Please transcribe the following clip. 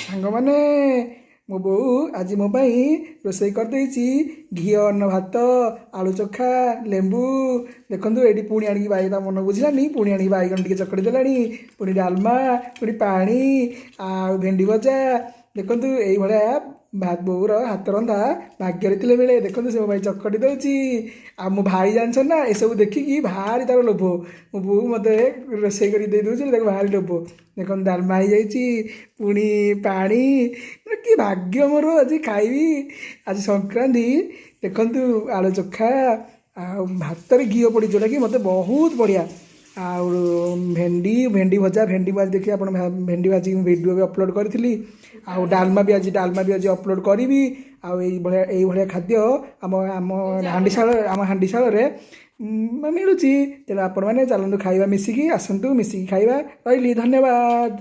ସାଙ୍ଗମାନେ, ମୋ ବୋଉ ଆଜି ମୋ ପାଇଁ ରୋଷେଇ କରିଦେଇଛି ଘିଅ ଅନ୍ନ ଭାତ, ଆଳୁ ଚୋଖା, ଲେମ୍ବୁ। ଦେଖନ୍ତୁ, ଏଇଠି ପୁଣି ଆଣିକି ବାଇଗଣ, ମନ ବୁଝିଲାନି, ପୁଣି ଆଣିକି ବାଇଗଣ ଟିକେ ଚକଟି ଦେଲାଣି। ପୁଣି ଡାଲମା, ପୁଣି ପାଣି ଆଉ ଭେଣ୍ଡି ଭଜା। ଦେଖନ୍ତୁ, ଏଇଭଳିଆ ବୋଉର ହାତ ରନ୍ଧା ଭାଗ୍ୟରେ ଥିଲେ ମିଳେ। ଦେଖନ୍ତୁ, ସେ ମୋ ପାଇଁ ଚକଟି ଦେଉଛି। ଆଉ ମୋ ଭାଇ ଜାଣିଛ ନା, ଏସବୁ ଦେଖିକି ଭାରି ତାର ଲୋଭ। ମୋ ବୋଉ ମୋତେ ରୋଷେଇ କରିକି ଦେଇ ଦେଉଛି, ତାକୁ ଭାରି ଲୋଭ। ଦେଖନ୍ତୁ, ଡାଲମା ହେଇଯାଇଛି, ପୁଣି ପାଣି। କି ଭାଗ୍ୟ ମୋର, ଆଜି ଖାଇବି। ଆଜି ସଂକ୍ରାନ୍ତି। ଦେଖନ୍ତୁ, ଆଳୁ ଚୋଖା ଆଉ ଭାତରେ ଘିଅ ପଡ଼ିଛି, ଯେଉଁଟାକି ମୋତେ ବହୁତ ବଢ଼ିଆ। ଆଉ ଭେଣ୍ଡି ଭେଣ୍ଡି ଭଜା, ଭେଣ୍ଡି ଭାଜି ଦେଖି ଆପଣ, ଭେଣ୍ଡି ଭାଜିକି ମୁଁ ଭିଡ଼ିଓ ବି ଅପଲୋଡ଼ କରିଥିଲି। ଆଉ ଡାଲମା ବି ଆଜି ଅପଲୋଡ଼ କରିବି। ଆଉ ଏଇଭଳିଆ ଏଇଭଳିଆ ଖାଦ୍ୟ ଆମ ହାଣ୍ଡିଶାଳରେ ମିଳୁଛି। ତେଣୁ ଆପଣମାନେ ଚାଲନ୍ତୁ ଖାଇବା ମିଶିକି, ଆସନ୍ତୁ ମିଶିକି ଖାଇବା। ରହିଲି, ଧନ୍ୟବାଦ।